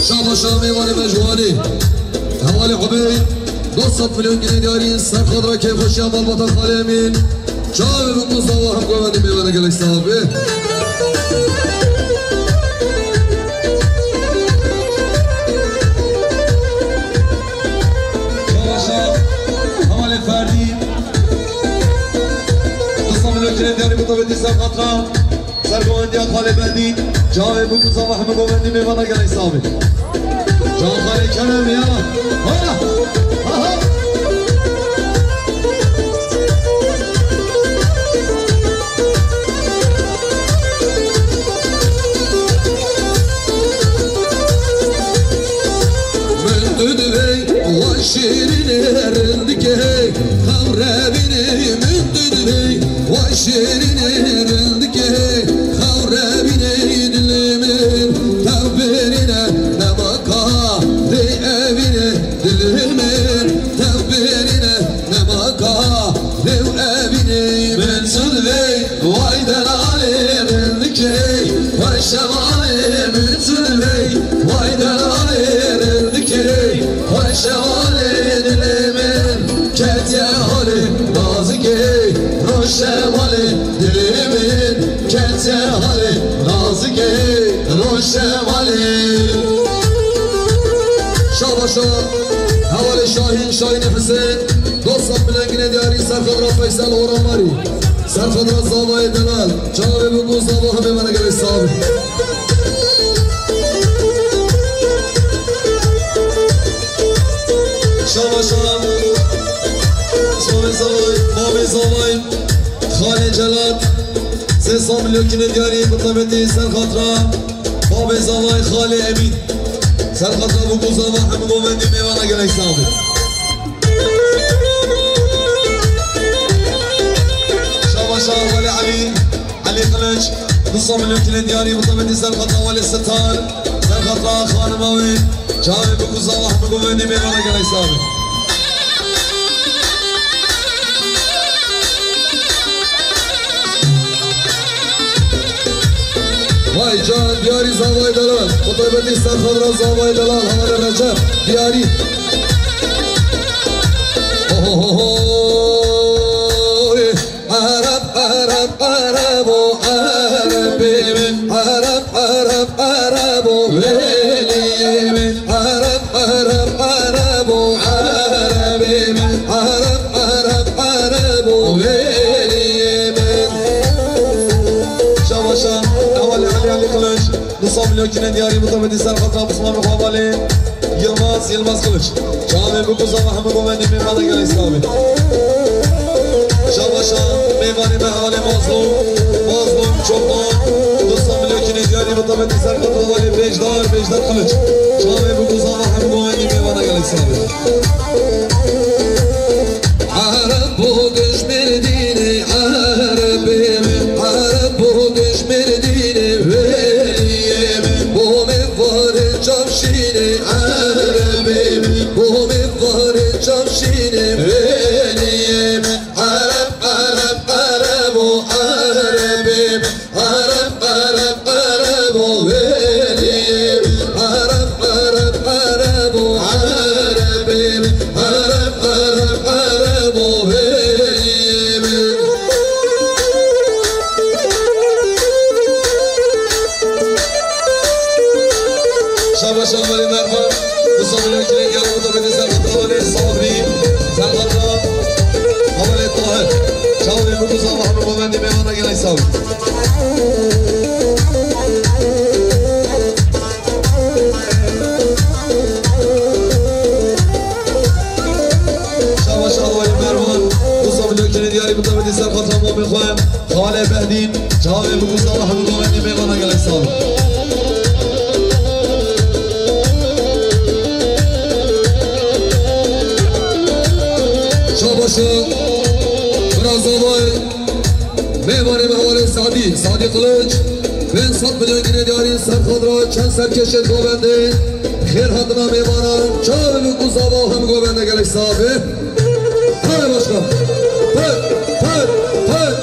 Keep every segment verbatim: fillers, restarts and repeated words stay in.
Şabaşa mêvanê me ji Wanê. Hevalê Ubeyd, du sed milyon ginê diyarî, ser xwe dira kêfxweşiya malbata Xalê Emîn. Çavê bikin zava hemû govendî mêvana gelek sax be. Şabaşa hevalê Ferdî. Du sed milyon ginê diyarî bi tabetî ser xatira. Ser govendiya Xalê Behdî, çavê bikin zava hemû govendî mêvana gelek sax be. Can Xalê Kerem ya. Ha! Ha, ha! Min tu divê wa şêrînê rindikê, xew revînê min tu divê wa şêrînê rindikê, xew revînê dilê min, tev bêrîne nema ka lê evînê dilê min, tev bêrîne nema ka lê evînê min tu divê. Vay delalê rindikê, vay şevalê min tu divê. Vay delalê rindikê, vay şevalê dilê min. Ketiye halê nazikê, roşevalê dilê min. Ketiye halê nazikê, roşevalê. Şabaşa hevalê Şahîn, Şahînê Hisên. Du sed milyon ginê diyarî ser xwe dira Feysel Oramarî. Ser xwe dira zavayê delal. Çavê bikin zava hemê me gelek sax be. Şabaşa. Savê zavay, bavê zavay. Xalê Celat. Sê sed milyon ginê diyarî bi tabetî ser xatira. Bavê zavay Xalê Emîn. Ser xatira bikin zava hemû govendî mêvana gelek sax be. Şabaşa hevalê Elî, Elî Kılıç, du sed milyon ginê diyarî bi tabetî ser xatira hevalê Sitar, ser xatira xanima wê, çavê bikin zava hemû govendî mêvana gelek sax be. Vay can diyarî zavayê delal, bi tabetî ser xatira zavayê delal, hevalê Recep diyarî. Ohohoho. Ereb, ereb, ereb o erebê min. Ereb, ereb, ereb o weliyê min. Ereb, ereb, ereb o erebê min. Ereb, ereb, ereb o weliyê min. Şabaşa, hevalê Elî, Elî Kılıç. Du sed milyon ginê diyarî bi tabetî ser xatira Osman Xabalê. Yilmaz, Yilmaz Kılıç. Çavê bikin zava hemû govendî mêvana gelek sax be. Şabaşa mêvanê me hevalê Mazlûm. Mazlûm Çoban. Du sed milyon ginê diyarî bi tabetî ser xatira hevalê Bêjdar, Bêjdar Kılıç. Çavê bikin zava hemû govendî mêvana gelek sax be. Ereb bo dijmêr dînê erebê min, Ereb bo dijmêr dînê weliyê min. Bo mêvanê çavşînê erebê min, bo mêvanê çavşînê weliyê min. Ereb, ereb, ereb o erebê min. Ereb, ereb, ereb o weliyê min. Ereb, ereb, ereb o erebê min. Ereb, ereb, ereb o weliyê min. Şabaş hevalê Mervan. Du sed milyon ginê diyarî bi tabetî ser xatira hevalê Sabrî. Ser xatira hevalê Tahir. Çavê bikin zava hemû govendî mêvana gelek sax be. Şabaş hevalê Mervan. Du sed milyon ginê diyarî bi tabetî ser xatira mamê xwe Xalê Behdîn. Çavê bikin zava hemû govendî mêvana gelek sax be. Şabaşa, bira zavay, mêvanê me hevalê Sadî, Sadî Kılıç, pênc sed milyon ginê diyarî ser xwe dira çend serkêşên govendê, xêr hatina mêvanan, çavê bikin zava hemû govendê gelek sax be. Hadi başkan. Pır, pır, pır.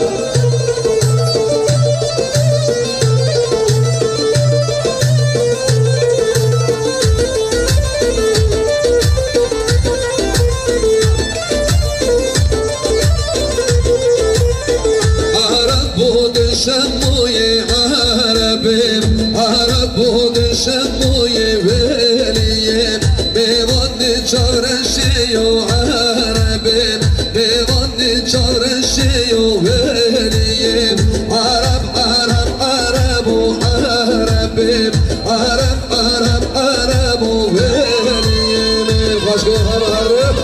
Weliyê mêvan çareşê yo erebê, mêvan çareşê yo weliyê. Ereb, ereb, ereb û erebê, ereb, ereb, ereb û weliyê. Xweş go her, her.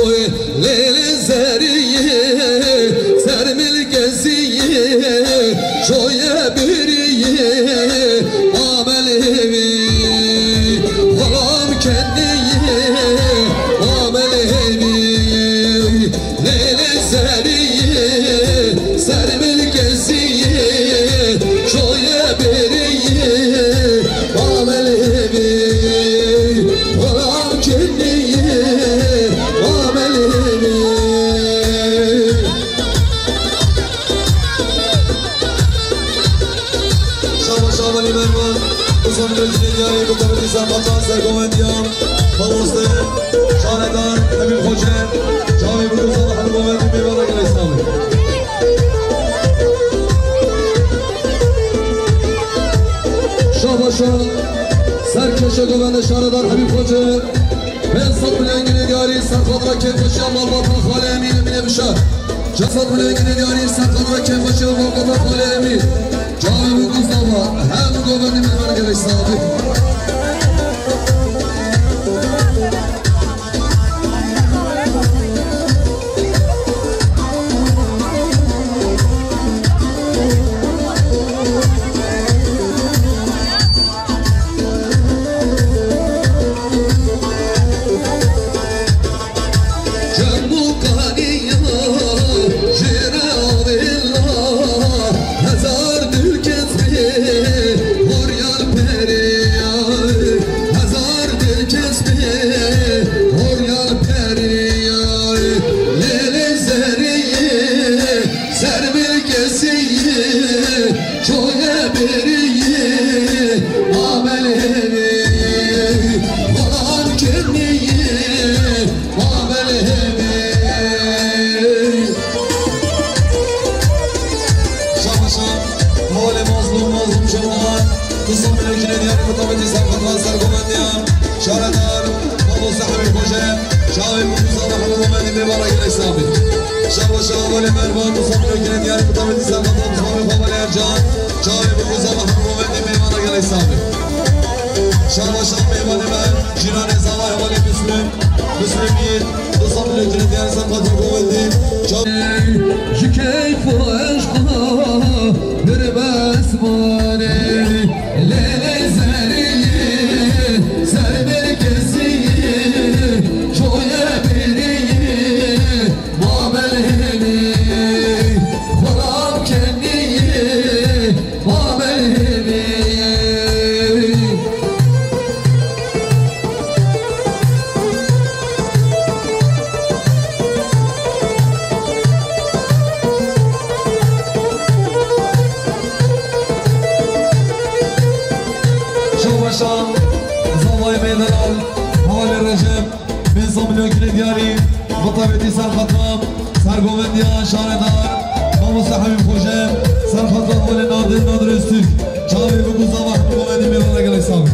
Oy, lêlê zeriyê, sermil geziyê, çoye biriyê, amel hêvî, xulam kendiyê, amel hêvî. Lêlê zeriyê, sermil geziyê, çoye beriyê, amel hêvî, xulam kendiyê, amel hêvî. Şaba şaba li mervan, uzun bir diyarê ku tevlî sermatan sergovendiyan, mamoste, şaredar, Emîn Xoce, çavê bi ku zala her govendî mêvana gelê Îslamê. Şaba şa, serkeşe govende şaredar Habîb Xoce. Pênc sed milyon ginê diyarî serxatira kêfxweşiya malbata Xalê Emîn, Emînê Bişar. Çar sed milyon ginê diyarî serxatira kêfxweşiya malbata Xalê Emîn. Çavê min Mustafa, hem govendî min ver gelek saxbî. Cem û qaniya jê re avêla, hezar dil kes bê horyal perê, hezar dil kes bê horyal perê. Lêlê zeriyê, sermil kesiyê, çoye beriyê, amel hêvê, xulam keniyê, amel hêvê. Şaba şa, holê mazlûm, mazlûm şovan, qism bilekine diyarê mutabetî serxatvan sergovendiyan, şaredar, mamoste Habîb Xoce, çavê min Mustafa Habîb Xomedî mêvana gelek saxbî. Şaba şa, holê mervan, qism bilekine diyarê mutabetî serxatvan, Mustafa Xomedî Ercan, çavê min Mustafa Habîb Xomedî mêvana gelek saxbî. Şaba şa, mêvanê me, cîranê zava hevalê Müslüm, Müslüm Yiğit, qism bilekine diyarê serxatvan govendî. Ji keyf û eşqa dirbest bûne. Lêlê zeriyê, sermil kesiyê, çoye beriyê, mabel hêvî, xulam keniyê, mabel hêvî. Şoveşan, zavayê mêdelal, hevalê Recep, pênc sed milyon ginê diyarî, mutabetî serxatvan, sergovendiyan, şaredar, mamoste Habîb Xoce, serxatvan hevalê Nadir, Nadir Öztürk, çavê bi ku zava hevalê govendî mêvana gelek sax.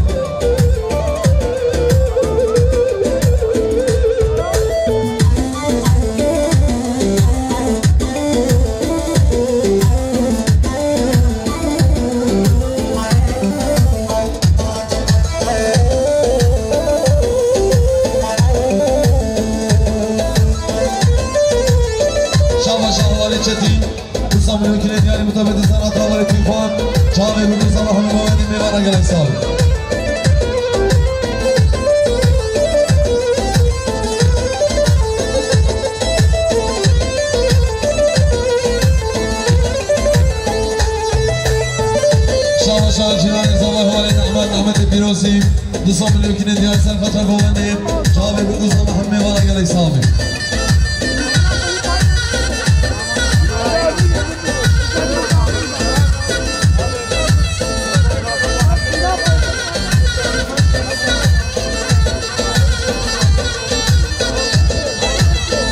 Mümkün diyarî mutabetî sanat ramarê Tîfan. Çavê bû ku zama hemû mewendî mêvana gelek sal. Şabaşa cîranê zama hevalên Ehmed, Ehmedê Pîrozî. Du sed milyon kînên diyar ser xatir govendê. Çavê bû ku zama hemû mêvana gelek sal be.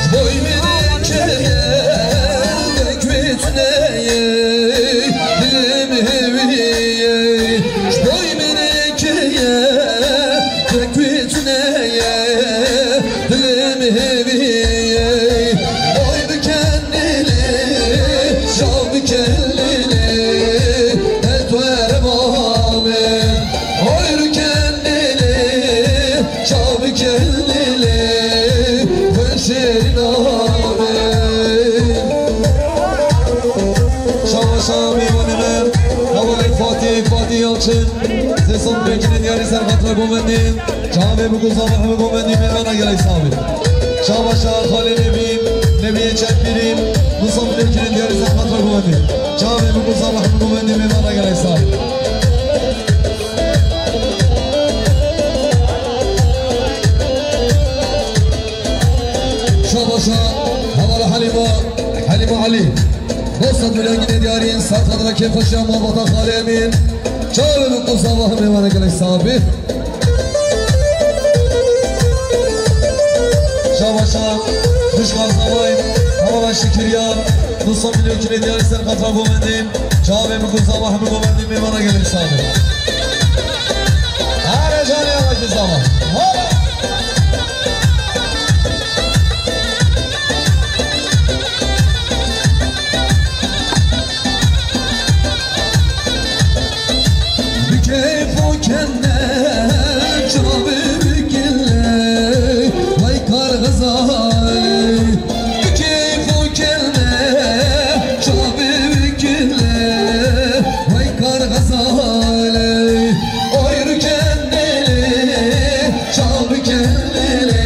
Ji bo min keye, dek wê tuneye, dilim hêvî ye. Ji bo min keye, dek wê tuneye, dilim hêvî ye. Oy bi kendilê, şav bi kendilê, etwere bame. Oy bi kendilê, şav bi kendilê, xwe şêrîn ame. Şabaşa mêvanê me, hevalê Fatih, Fatih Yalçın, sê sed milyon kînên diyarî ser xatira govendê. Çavê bû ku zama hemû govendî mêvana gelek sal be. Şabaşa xalê Nebî, Nebî Çepîrî, du sed milyon kînên diyarî ser xatira govendê. Çavê bû ku zama hemû govendî mêvana gelek sal be. Şabaşa hevala Halîma, Halîma Alî. Du sed milyon kînên diyarî ser xatira kêfxweşiya malbata xalê Emîn. Çavê bû ku zama hemû mêvana gelek sal be. Şabaşa xwişka zavayê hevala Şikiriya, du sed milyon kînên diyarî ser xatira govendê. Çavê bû ku zama hemû govendî mêvana gelek sal be. Here canê hevalê zama. Here. Bi keyf û kene çavê bikile, vay kar xezalê. Bi keyf û kene çavê bikile, vay kar xezalê. Oy rû kendilê, çav bi kendilê,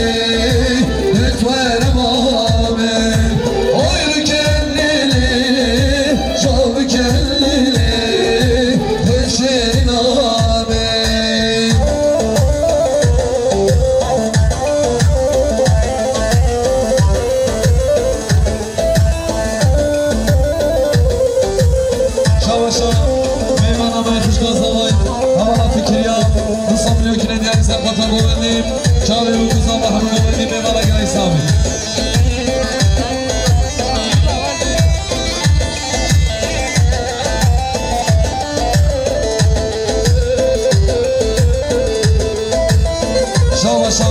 dest were bame. Oy rû kendilê, çav bi kendilê, xweşê name. Şabaşa, mêvana me xişka zavay, hevala Fikiriya, du sed milyon kînên diyarî ser xatir govendî, çavê bû ku zama hemû govendî mêvana gelek sal be. Şabaşa,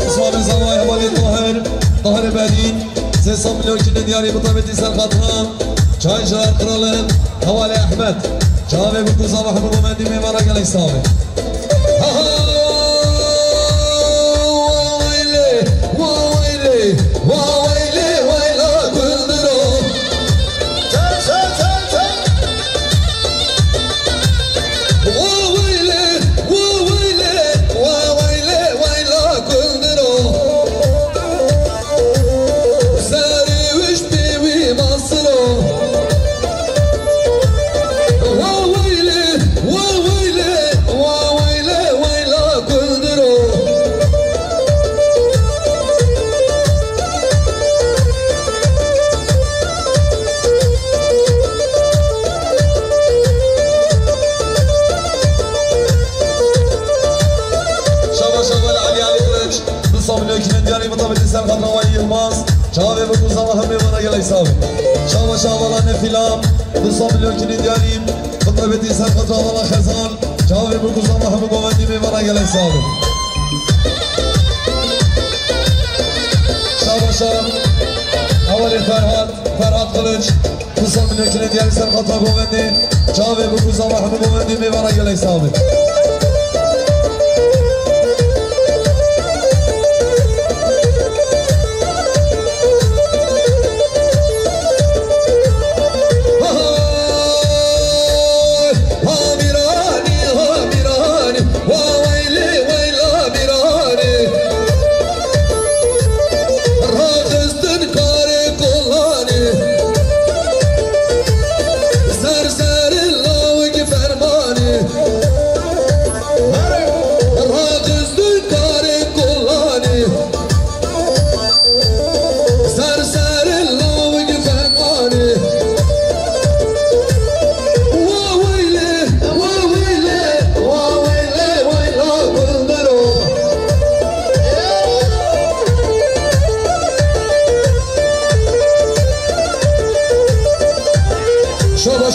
Osmanê zavay hevalê Tahir, Tahirê Berîn. Sê sed milyon kînên diyarî mutabetî ser xatira Çaycılar Kralı, hevalê Ehmed. Çavê bû ku zama hemû govendî mêvana gelek sal be. Ha ha, wa weylê, wa weylê, wa weylê, weyla gundiro. Ter, ter, ter, ter. Wa weylê, wa weylê, wa weylê, weyla gundiro. Serî wişt pê wî masiro. Wa weylê, wa weylê, wa weylê, weyla gundiro. Şabaşa hevala Elî Elî Kılıç, du sed milyon kînên diyarî mutabetî ser xatir hevalê Yilmaz, çavê bû ku zama hemû mêvana gelek sal be. Şabaşa hevala Nefîla, du sed milyon kînên diyarî mutabetî ser xatir hevala Xezal, çavê bû ku zama hemû govendî mêvana gelek sal be. Şabaşa hevalê Ferhat, Ferhat Kılıç, du sed milyon kînên diyarî ser xatir govendê, çavê bû ku zama hemû govendî mêvana gelek sal be.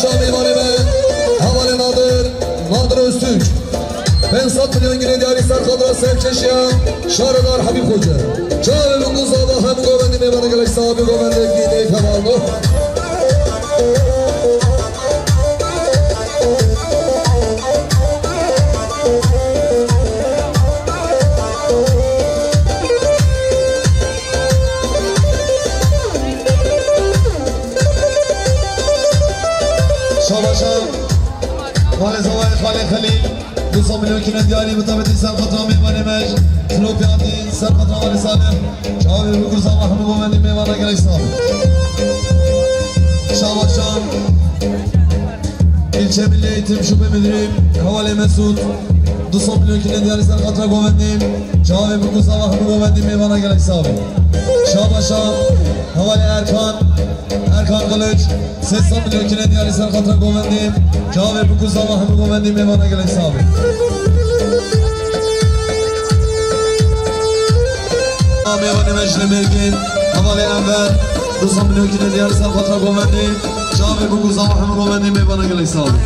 Mêvanê me, hevalê Nadir, Nadir Öztürk. Pênc sed milyon gine diyarî ser xatira serkeşiya şaredar Habîb Xoce. Çavê bi ku zava hem govendî mêvana gelek sax bî, govendê gînê hevalno. Şabaşa. Xalê Zawayê, Xalê Xelîl. Du sed milyon kine diyarî bi tabetî ser xatira mêvanê me. Flopyatî ser xatira Xalê Salih. Çavê bi ku zava hemû govendî mêvana gelek sax. Şabaşa. İlçe Milli Eğitim Şube Müdürü Hevalê Mesut. Du sed milyon kine diyarî ser xatira govendî. Çavê bi ku zava hemû govendî mêvana gelek sax. Şabaşa. Hevalê Erkan. Erkan Kılıç. Sê sed milyon kine diyarî ser xatira govendî. Çavê bi ku zava hemû govendî mêvana gelek sax bî. Mêvanê me ji Lêmêrgê, hevalê Enver, du sed milyon kine diyarî ser xatira govendî. Çavê bi ku zava hemû govendî mêvana gelek sax bî.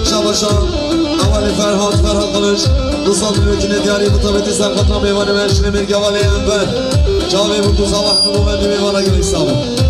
Şabaşa, hevalê Ferhat, Ferhat Kılıç, du sed milyon kine diyarî bi tabetî ser xatira mêvanê me ji Lêmêrgê hevalê Enver. Çavê bi ku zava hemû govendî mêvana gelek sax bî.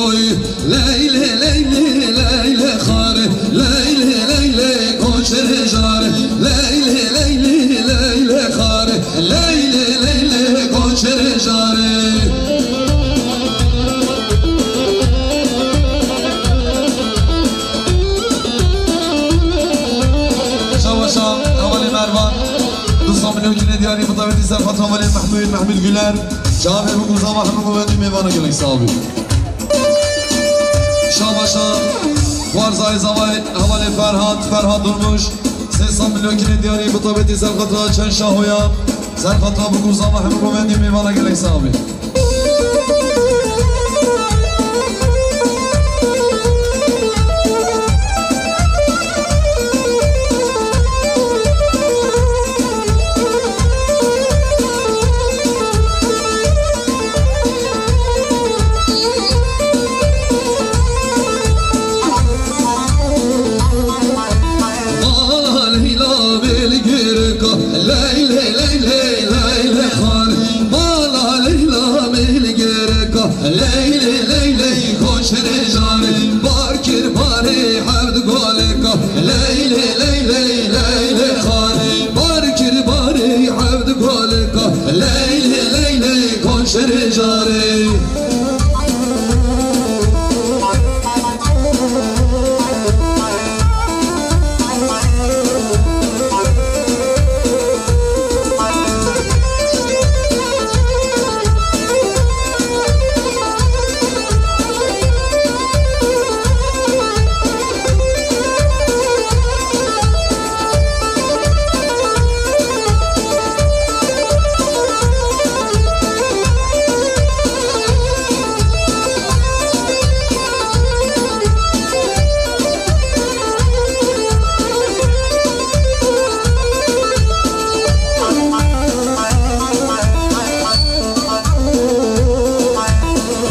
Oy, leylê, leylê, leylê xarê, leylê, leylê, koçerê jarê, leylê, leylê, leylê xarê, leylê, leylê, koçerê jarê. Şabaşa, hevalê Mervan, du sed milyon kine diyarî bi tabetî ser xatira hevalê Mehmûd, Mehmûd Güler. Çavê bi ku zava hemû govendî mêvana gelek sax bî. Şabaşa, Xwarzayê Zavayê, hevalê Ferhat, Ferhat Durmuş. Sê sed milyon kine diyarî bi tabetî ser xatira çend şahoya, ser xatira bi ku zava hemû govendî mêvana gelek sax bî. Mala Leyla bêl girka, leylê, leylê, leylê xan. Mala Leyla bêl girka, leylê, leylê, koçerê jarê. Bar kir barê hevd goleka, leylê, leylê, leylê xan. Bar kir barê hevd goleka, leylê, leylê, koçerê jarê.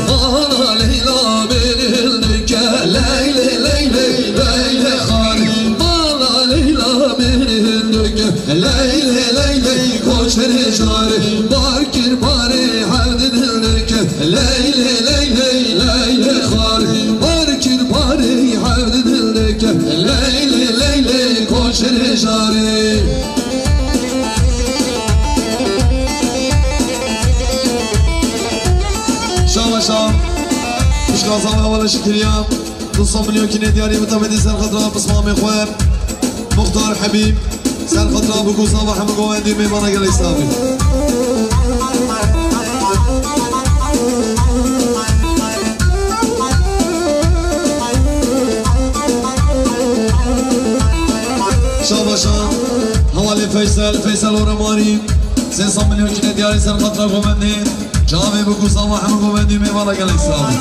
Bana Leyla beni hindike, leylê, leylê, leylê xan. Bana Leyla beni hindike, leylê, leylê, koçerê jarê. Bar kir barê hevd dildike, leylê, leylê, leylê xan. Bar kir barê hevd dildike, leylê, leylê, koçerê jarê. Şa, pişka zava wala şikiriya. Du sed milyon kînê diyarî mitabedî ser xatra pismamê xwe. Muxtar Hebîb, ser xatra bikû zava hemû govendî mêvana gelê Îslamî. Şabaşa, hevalê Feysel, Feysel Oramarî, sê sed milyon kînê diyarî ser xatra govendî. Çavê bikû zava hemû govendî mêvana gelê Îslamî.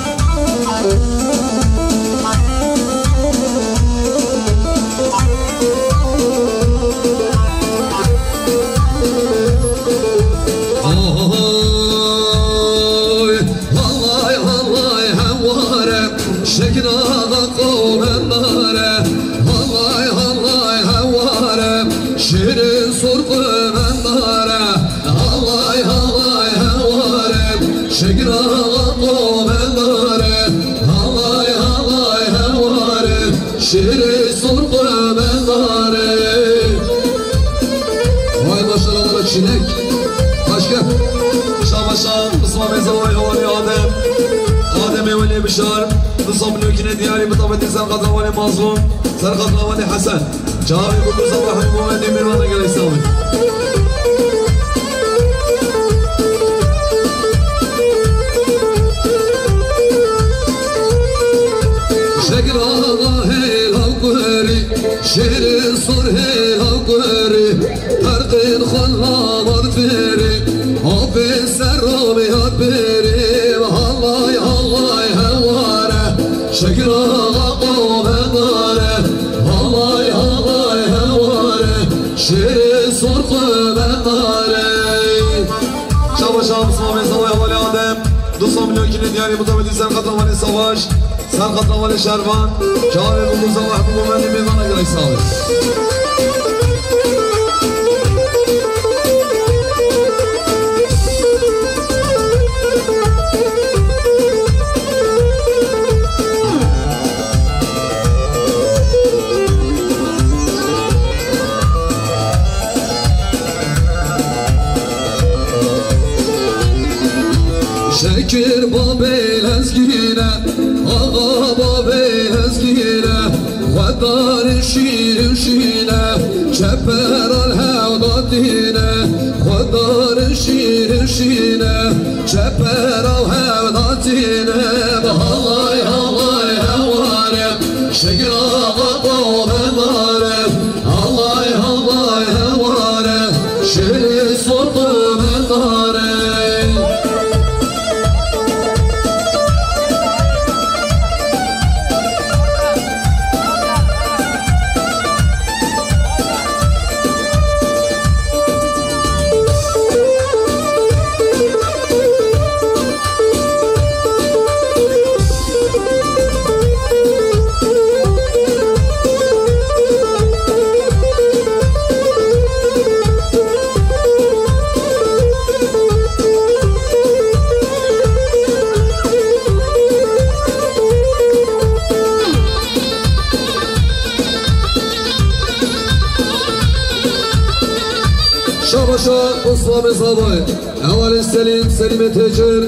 Oy, halay, halay, heware, şekil ağa qomendare. Halay, halay, heware, şêrê sor qomendare. Halay, halay, heware, şekil ağa qomendare. Halay, halay, heware, şêrê sor qomendare. Vay maşallah, valla çinek. Başka. Şabaşa, Mustafa Bey, Zavay, Havali, Adem. Adem'e öyle bir şar. Mustafa Nöküne diyarî, mitabetî ser xatra wale mazlum. Ser xatra wale Hesen. Çavê bikû zava hemû govendî mêvana gelê Îslamî. Şekil ağa hêla kurî, şêrê sor hêla kurî, terqên xwe lavat fêrî, apê ser ramê hat bêrî, halay halay heware. Şekil ağa qomendare, halay halay heware, şêrê sor qomendare. Şabaşa Mustafa Bey, Zavay, Havali, Adem, du sed milyon kînê diyarî, mitabetî ser xatra wale Savaş, ser xatra wale Şervan, çavê bikû zava hemû govendî mêvana gelê Îslamî. Şekir babê lezgîne, axa babê lezgîne, xwedar şîr û şîne, çeperal hewda tîne, xwedar şîr û şîne, çeperal hewda tîne, halay halay heware, şekir axa qomendare. Halay halay heware, şêrê sor qomendare. Şabaşa Osman Mezabay. Hevalê Selîm, Selîmê Têcir,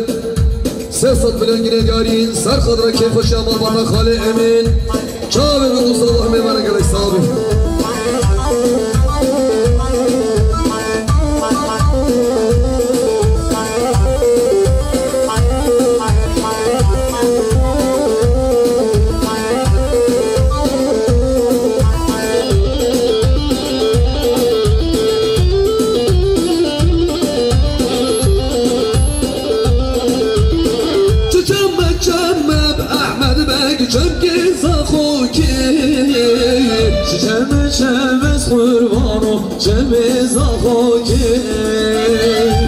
sê sed milyon ginê diyarî, ser xatra kêfxweşiya malbata Xalê Emîn, çavê bikû zava mêvana gelê Îslamî. Çi çem me çem me bi Ehmed Beg çemkê Zaxokê. Çi çem me çem ez qurbano çemê Zaxokê.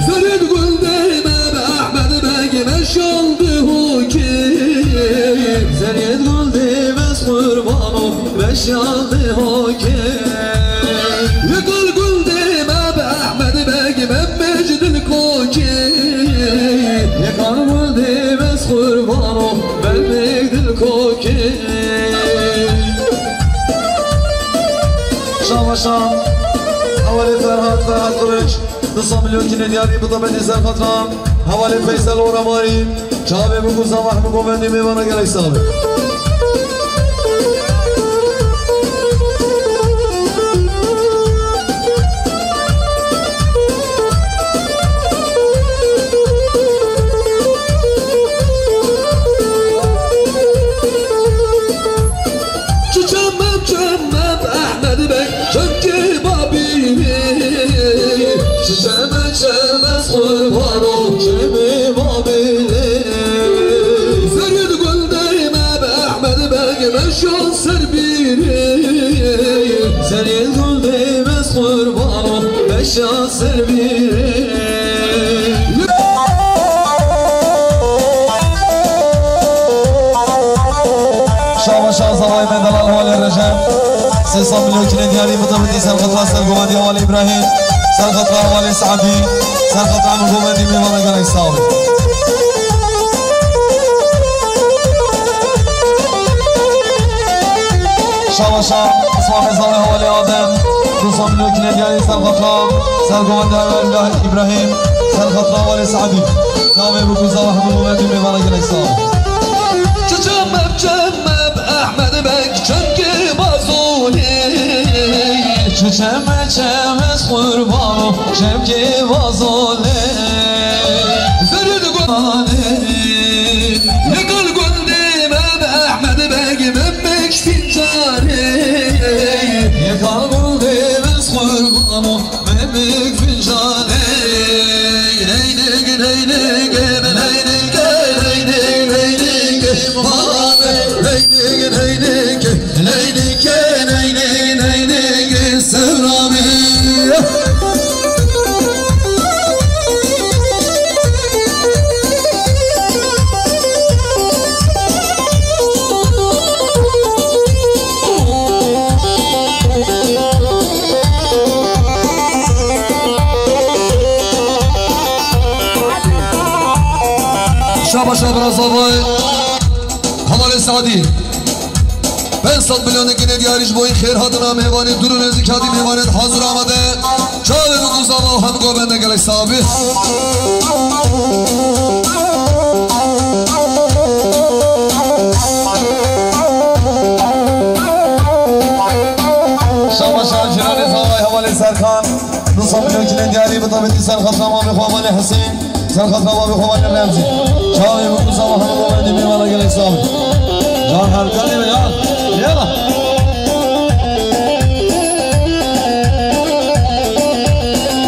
Zerê di gul dê me bi Ehmed Beg meşal di hokê. Zerê di gul dê me ez qurbano meşal di hokê. Yekal gul dê me bi Ehmed Beg me mecdil kokê. Yekal gul dê me ez qurbano me mecdil kokê. Şama şam. Awalê Ferhat, Ferhat Kılıç. Samilyon kinê diyarî bi tabetî ser xatira hevalê Feysel Oramarî. Çavê bi ku zava hemû govendî mêvana gelek sax be. Çiçe me, çe me, Ehmed Beg, çemkê babî. Çiçe me, çe me, qurbano, çemê babî. Zerî gul dey me, Ehmed Beg, meşan ser bîrê. Zerî gul dey me, qurbano, meşan ser bîrê. Şaba şah zavayê me delal hevalê Recep. Sê sed milyon kinê diyarî bi tabetî ser xatira sergovendî hevalê Îbrahîm. Ser xatira hevalê Se'dî. Ser xatira min govendî mêvana gelek sax be. Şaba şah, Osman Mezarê hevalê Adem. Du sed milyon kinê diyarî ser xatira sergovendî hevalê Îbrahîm. Ser xatira hevalê Se'dî. Çavê bi ku zava hemû govendî mêvana gelek sax be. Çiçe me, çe me, Ehmed Beg, çemkê bazolê. Çiçe me, çe me, qurbano, çemkê bazolê. Zerî gul dey me, Ehmed Beg, memik fincanê. Yeka gul dey me, qurbano, memik fincanê. Leylik, leylik, leylik, leylik, leylik, leylik, leylik, leylik, leylik, leylik, Sevra bî. Şaba şaba razavay. Hevalê Sadî. Pênc sed milyon kinê diyarî ji bo xêr hatina mêvanê, dûr û nêzîk hatî mêvanê hazir amade. Çavê bi ku zava hem govende gelek sax be. Şaba şaba ciranê zavay hevalê Serkan. Du sed milyon kinê diyarî bi tabetî ser xatira mamê xwe hevalê Hesên. Ser xatira babê xwe hevalê Remzî. Çavê bi ku zava hemû govendî mêvana gelek sax be. Can her can ya. Ya.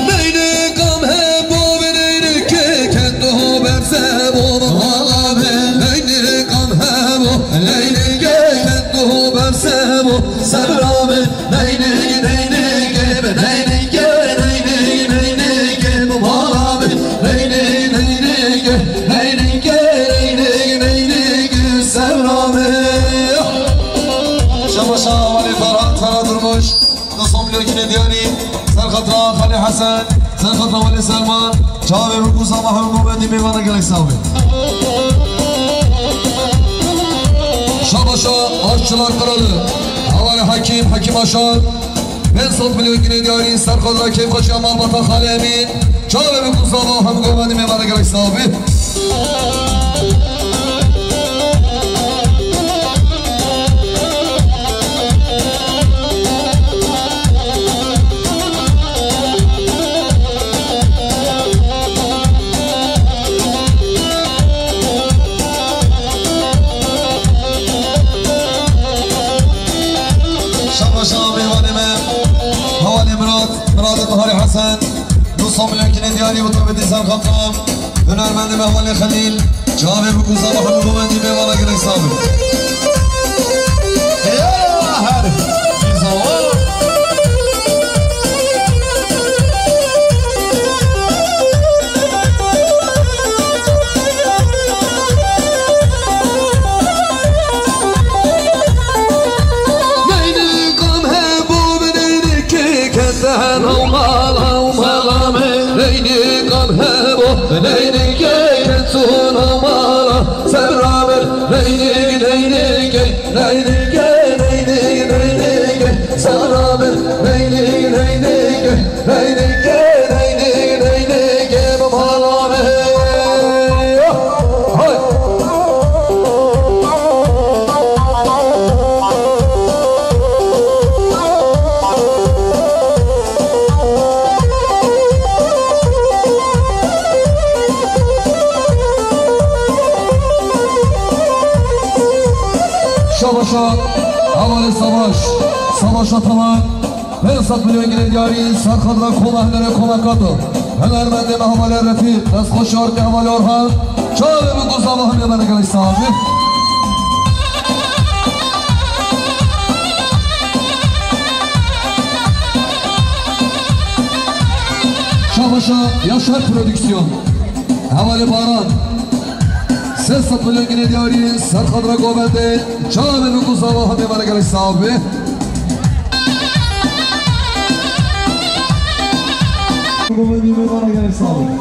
Leylikam hebo ve leylike kendo berse bo. Leylikam hebo, leylike kendo berse bo. Sevra be, leylik, leylik, be, leylik, leylik, leylik, be, bala be, leylik, leylik, leylik, leylik, leylik, Sevra be. Şaba şaba hevalê Ferhat, Ferhat Durmuş. Tasam Lêkinê Diyarî, ser xatira Xalê Hesen, ser xatira Welê Selman, çavê min ku zava hemû govendî mêvana gelek sax be. Şaba şa, aşçılar kralı, hevalê Hekim, Hekim Aşar, pênc sed milyon kinê diyarî, ser xatira keyfxweşiya malbata Xalê Emîn, çavê min ku zava hemû govendî mêvana gelek sax be. Şaba şaba mêvanê me, hevalê Mirat, Mirat Taharê Hesen. Du sed milyon kinê diyarî û tabetî ser xatira hunermendê me hevalê Xelîl. Çavê bi ku zava hemû govendî mêvana gelek sax be. Ya her zava. Leylikam hebo, leylikê kete heno mala, mala me. Leylikam hebo, leylikê ketu no mala. Sevra me, leylik, leylikê, leylikê, leylik, leylikê. Sevra me, leylik, leylikê, leylikê, leylik, Hevalê Savaş, Savaş Ataman, pênc sed milyon ginê diyarî, serxadra koma hunere koma Kato. Hunermendê me hevalê Refîq, destxweşê ortê hevalê Orhan. Çavê bi guzava hemê me gelek sax bî. Şabaşa Yaşar Prodüksiyon. Hevalê Baran. Sê sed milyon ginê diyarî, serxadra govendê. Çavê bi guzava hemê me gelek sax bî. Govendê me gelek sax bî.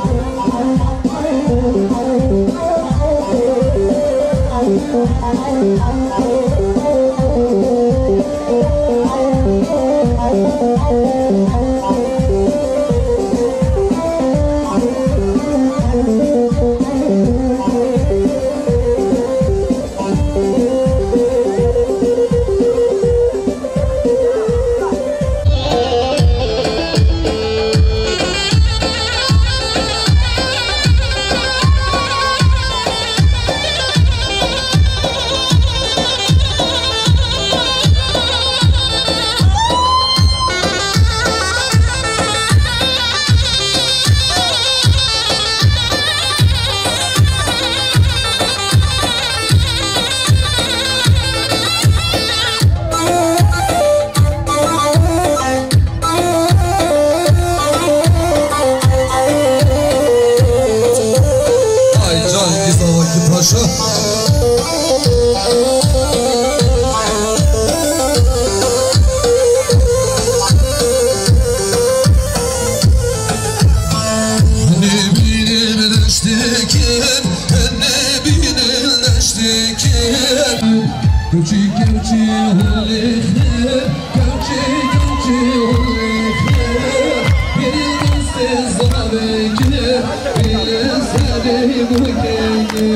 Ay can, gizavakî paşa. Nebînim deştêkin, nebînim deştêkin. Kewçî, kewçî, hulê xêr, kewçî, kewçî, hulê xêr. Bîrê destê zavekê, bîrê serê bûkeyê.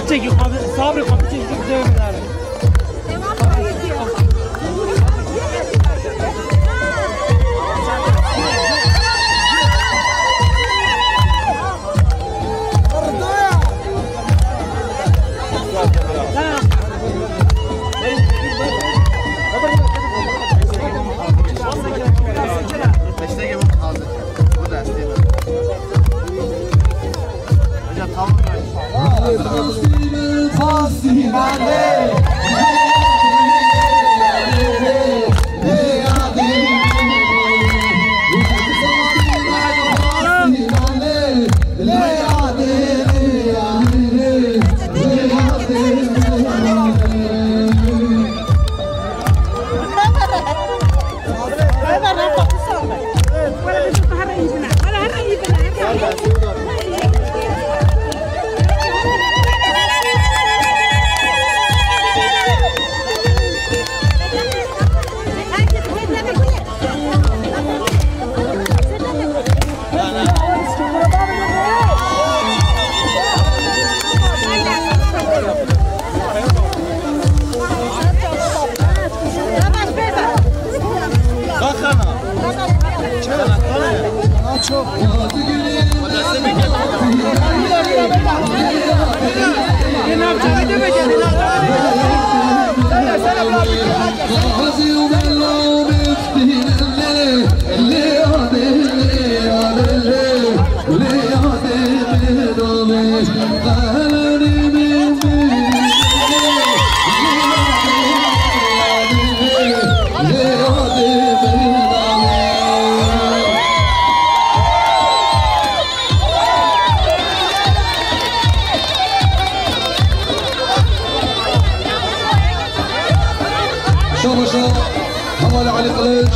Çekil, sabrı, çekil, dövmeler. Hocam, tamam. Şabaşa, Hevalê Elî Kılıç,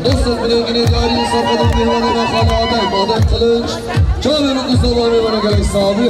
dost û bilêgînê diyarî, serkeftin mêvanê me Xalê Adem, Adem Kılıç, çavê min ku zava mêvana gelek sax bî.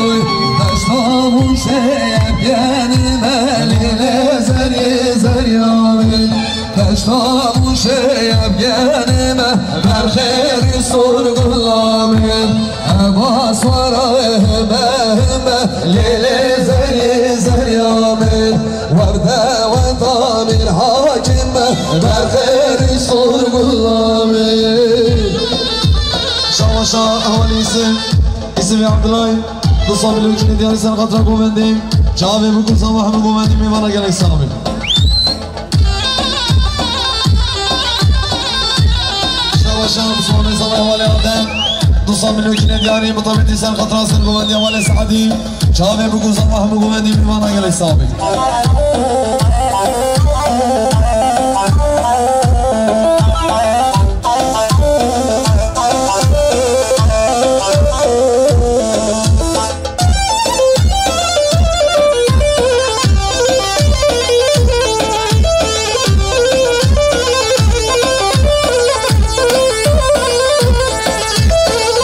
Oy, deşta Mûşê yepyeni me, lîlê zerî zerî avê. Deşta Mûşê yepyeni me, berxêrî sor gulamê. Eva swara hime hime, lêlê zerî zerî amê. Werde weta Mîr Hakim me, berxêrî sor gulamê. Şabaşa Hevalê Îsim, Îsim Abdulay, du sed milyon kînê diyarî ser xatira govendî. Çavê bikû zava hemû govendî mêvana gelek sax bî. Şabaşa Muslimanê zava Hevalê Adem, du sed milyon kînê diyarî, mutabîtî ser xatira ser govendî Hevalê Seedî. Çavê bikû zava hemû govendî mêvana gelek sax bî.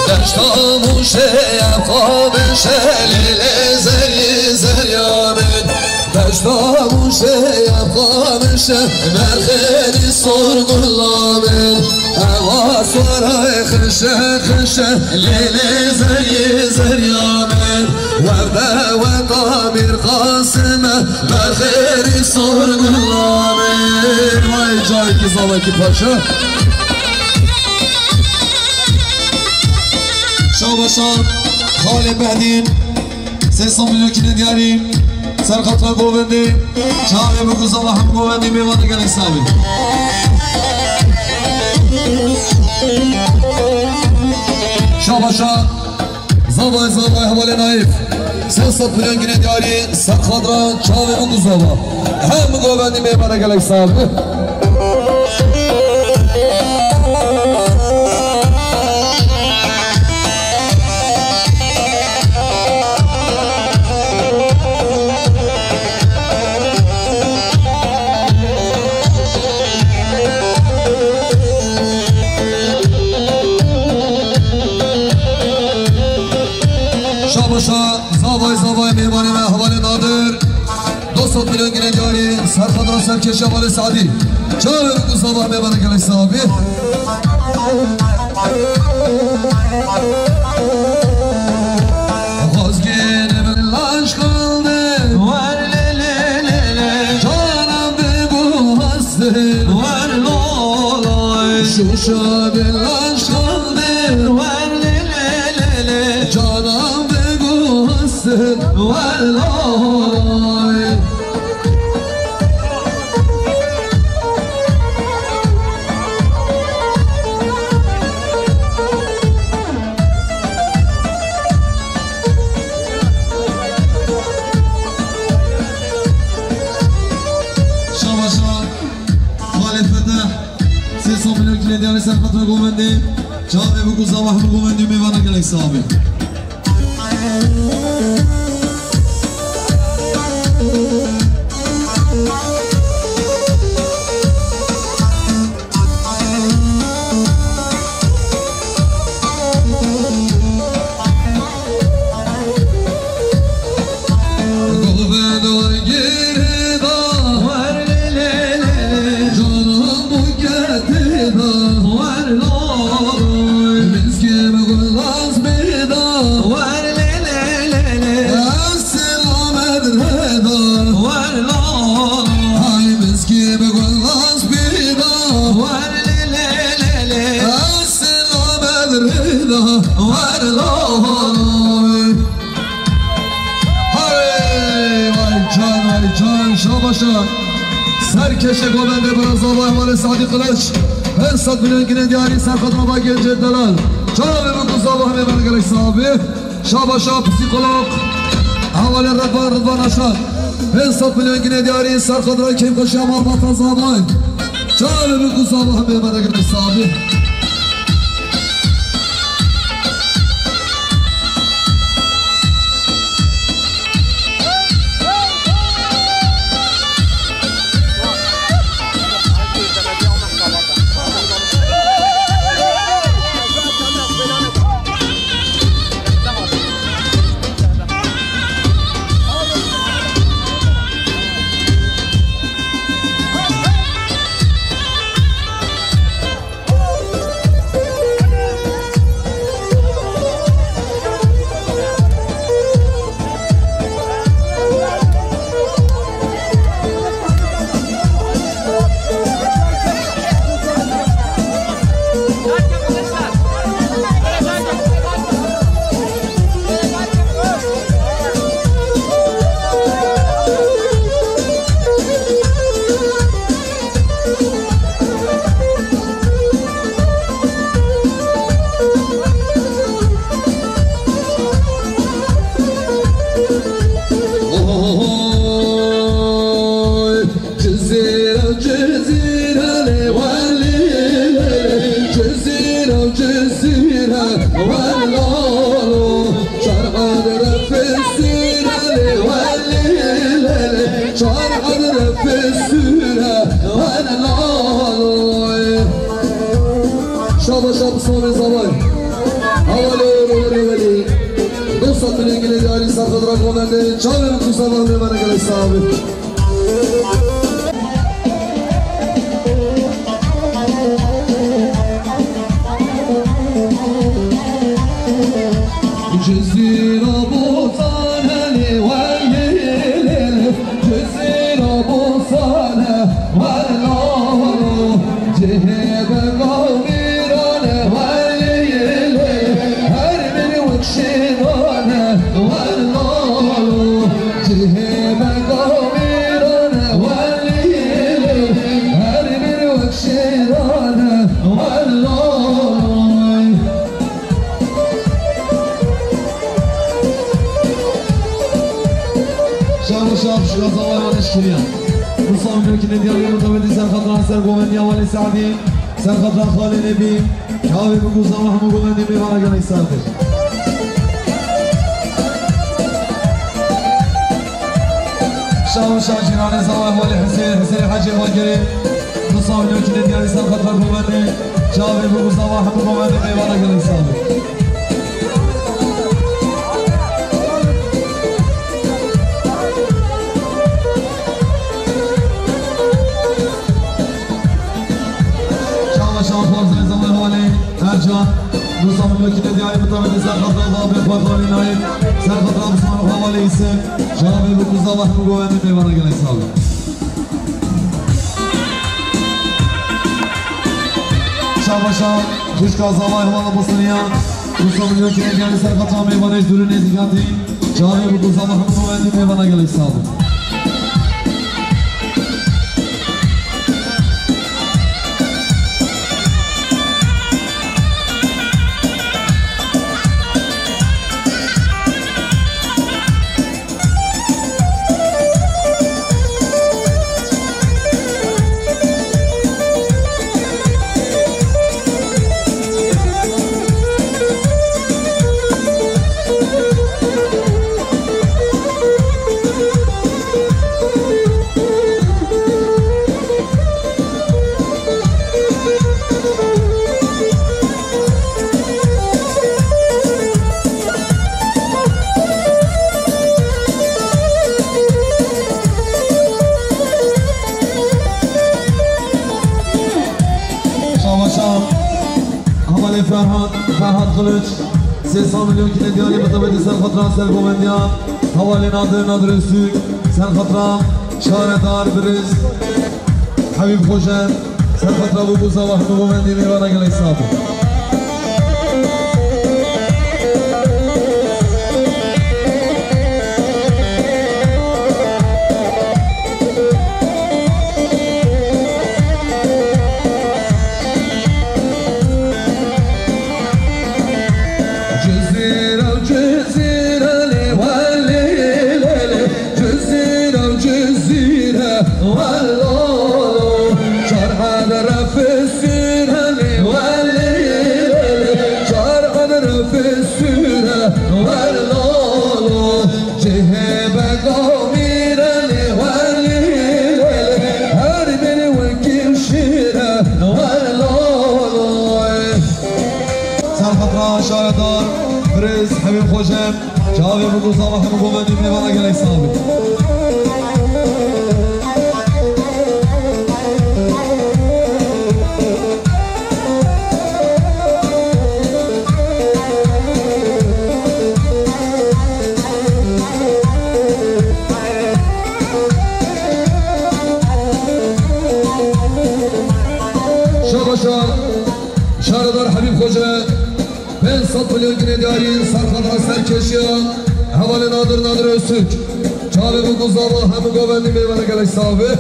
Deşta Mûşê ye qamişe, lêlê zerî zerî amê. Deşta Mûşê ye qamişe, berxêrî sor gulamê. Ewa swara xişe xişe, lêlê zerî zerî amê. Werde weta Mîr Qasim e, berxêrî sor gulamê. Vay cayekî zavekî paşa. Şabaşa Xalê Behdîn, sê sed milyon kînê diyarî, ser xatira govendî, çavê bikû zava hemû govendî mêvana gelek sax bî. Şabaşa zavay zavay Hevalê Naîf, sê sed milyon kînê diyarî, ser xatira çavê bikû zava. Hemû govendî mêvana gelek sax bî. Şabaşa zavay zavay mêvanê me Hevalê Nadir. Du sed milyon kînê diyarî, ser xatira serkêşa Hevalê Seedî. Çavê bikû zava mêvana gelek sax bî. Xwezgên min laş kaldı. Wer lê lê lê lê. Canan bigû hestin. Wer lolay. Şuşa bin laş kaldı. Wer lê lê lê lê. Canan bigû hestin. Wer lolay. Şabaşa Xalê Feteh, sê sed milyon kînê diyarî ser xatira govendî. Çavê bikû zava hemû govendî mêvana gelek sax bî. Can şabaşa. Serkeşê govendê bira zava hevalê Sadî Kılıç. Pênc sed milyon ginê diyarî serxatira ba gencê delal. Çavê biku zava hemê bera gelek sabi. Şabaşa psîkolog. Hevalê Rıdvan, Rıdvan Aşar. Pênc sed milyon ginê diyarî serxatira kêmxweşiya malbata zavan. Çavê biku zava hemê bera gelek sabi. Cizîra, Cizîra lê welî, Cizîra, Cizîra welalo. Çar qadre fesîre lê welî lê lê. Çar qadre fesîre welalo. Şaba şab savê zavay. Hevalê oğlê welî. Dostat milê gilê diyarî serxatira govendê. Çavê ku savan lê bere gelek sabi. Cizîra bozane lê welê lê lê, Cizîra bozane welalo, cihê bega mîrane welê lê lê, her bir wek şêrane welalo, cihê bega mîrane welê lê lê, her bir wek şêrane welalo. Şax û şax şirazava wan eşkeriya. Musa Mülkî Nediyarî mutebedî serxatran ser govendiya Walî Se'dî. Serxatran Xalê Nebî. Çavê bikû zava hemû govendê mêvana gelek sar be. Şax û şax cîranê zava Walî Husên, Husên Hecê Bakerê. Musa Mülkî Nediyarî serxatran govendê. Çavê bikû zava hemû govendê mêvana gelek sar be. Çava şampiyonzayê zaman Hevalê Ercan. Musa Mülkî Nediyarî mutebedî serxatran Babê Xwe Xalî Nayîb. Serxatran Musa Hevalê Îsê. Çavê bikû zava hemû govendê mêvana gelek sar be. Şabaşa, xwişka zavay hevala Bosniya, Musa Milyon Kirê Diyarî serxatran mêvanê ji dûrî nêzîkatî, çavê bikû zava hemû wendî mêvana gelek sar be. Şabaşa, hevalê Ferhat, Ferhat Kılıç, sê sed milyon kine diyarî mitabetî serxatran sergovendiya, hevalê Nadir, Nadir Öztürk, serxatran, şaredar, biriz, Habîb Xoce, serxatran bû zava hemû govendî mêvana gelek sar be. Her biri wekî şîre weloloy. Ser xatra şaredar, birêz Hemîm Xoce, çavê min û zava hemû govendî mêvana gelek sax bî. Şabaşa, şaredar Habîb Xoce, pênc sed milyon ginê diyarî, serxadra serkeşiya hevalê Nadir, Nadir Öztürk. Çavê min û zava hemû govendî mêvana gelek sax bî.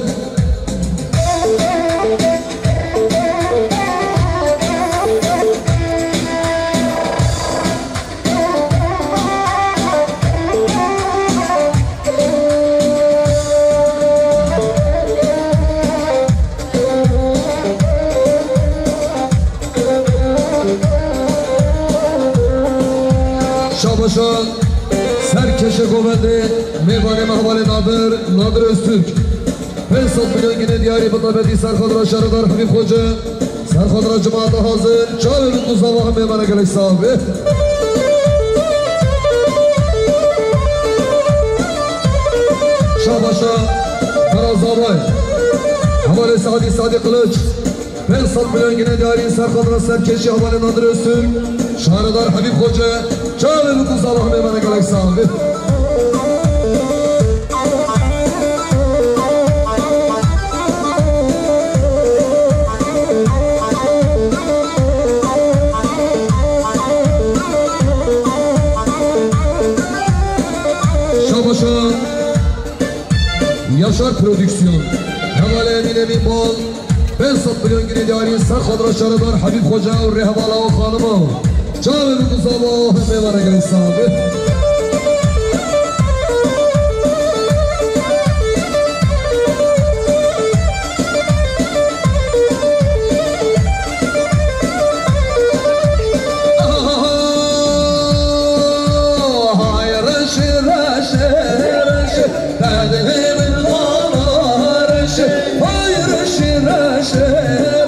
Şabaşa, serkeşe govendê, mêvanê me hevalê Nadir, Nadir Öztürk. Pênc sed milyon ginê diyarî bi taybetî serxadra şaredar Habîb Xoce, serxadra cemaata hazir, çavê min û zava hemê mêvana gelek sax bî. Şabaşa, Ferazavay, hevalê Sadî, Sadî Kılıç. Pênc sed milyon ginê diyarî serxadra serkeşî hevalê Nadir Öztürk, şaredar Habîb Xoce, çavê min û zava hemê mêvana gelek sax bî. Şabaşa. Yaşar Prodüksiyon. Hevalê Emîn Emîn Bal. Pênc sed milyon ginê diyarî serxadra şaredar Habîb Xoca û rêhevala û xanima. Çavê min û zava hemê mêvana gelek sax bî. Hay reşî, reşî, reşî, te dilê min xana reşî. Hay reşî, reşî,